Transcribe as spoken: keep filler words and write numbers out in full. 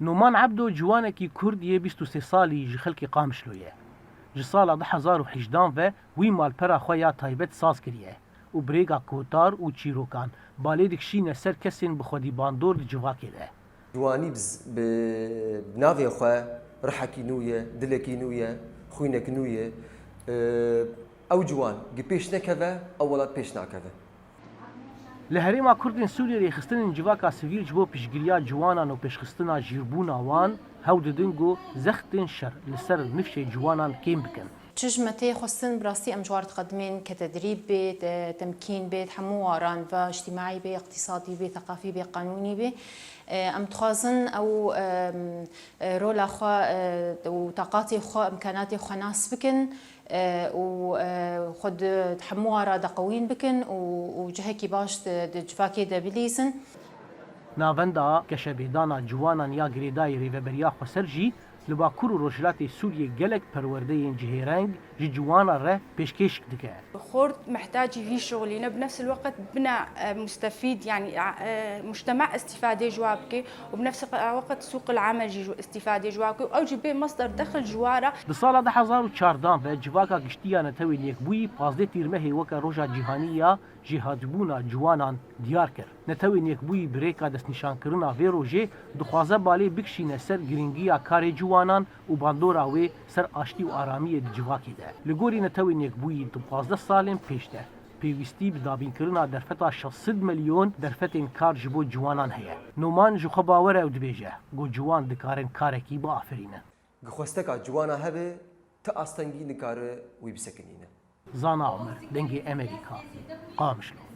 Noman Ebdo ciwanekî Kurd yê bîst û sê salî ji xelkê Qamişlo ye. Ji sala du hezar û hejdan ve wî malpera xwe ya taybet saz kiriye û bi rêka kotar û çîrokan balê dikişîne ser kesên bi xwedî bandor di civakê de. Ciwanî bi z-, bi, bi navê xwe rihekî nû ye, dilekî nû ye, xwînek nû ye. Ew ciwan gi pêş nekeve, ew welat pêş nakeve. Li Herêma Kurdên Sûriyê rêxistinên civaka sivîl ji bo piştgiriya ciwanan û pêşxistina jîrbûna wan hewl didin ku zextên şer li ser nifşê ciwanan kêm bikin. Çi ji me tê xwestin, bi rastî em ji war diqedimên ke tedrîb bê, te-, temkîn bê, di hemû waran ve, îctîmaî bê, îqtîsadî bê, teqafî bê, qanûnî bê. E, em dixwazin ew, em, e, rola xwe, e, û taqatê xwe, îmkanatê xwe nas bikin, e, û, e, xwe di, di hemû ara de qewîn bikin û, û cihekî baş di, di civakê de bilîzin. Navenda geşepêdana ciwanan ya girêdayî Rêveberiya Xweser jî li Bakur û Rojhilatê Sûriyê gelek perwerdeyên cihêreng ji ciwanan re pêşkêş dike. Xort mehtacî vî şixulîne, bi nefs el-weqt bina, e, mustefîd, yanî, e, mujtema îstîfadê ji wa bike û bi nefs el-weqt sûq el-emel jî ji-, îstîfadê ji wa bike û ew jî bê masdar dexil ji wa re. Di sala du hezar û çardan ve civaka giştî ya Netewên Yekbûyî pazdeh Tîrmehê weke Roja Cîhanî ya Jêhatbûna Ciwanan diyar kir. Netewên Yekbûyî bi rêka destnîşankirina vê rojê dixwaze balê bikişîne ser girîngiya karê ciwanan û bandora wê ser aştî û aramiyê di civakê de. Li gorî Netewên Yekbûyî di pazdeh salên pêş de pêwîstî bi dabînkirina derfeta şeş sed milyon derfetên kar ji bo ciwanan heye. Noman ji xwe bawer e û dibêje ku ciwan dikarin karekî biafirînin. Gi xwesteka ciwana hebe, ti astengî nikare wî bisekinîne. Zana Omer, Dengê Emerîka, Qamişlo.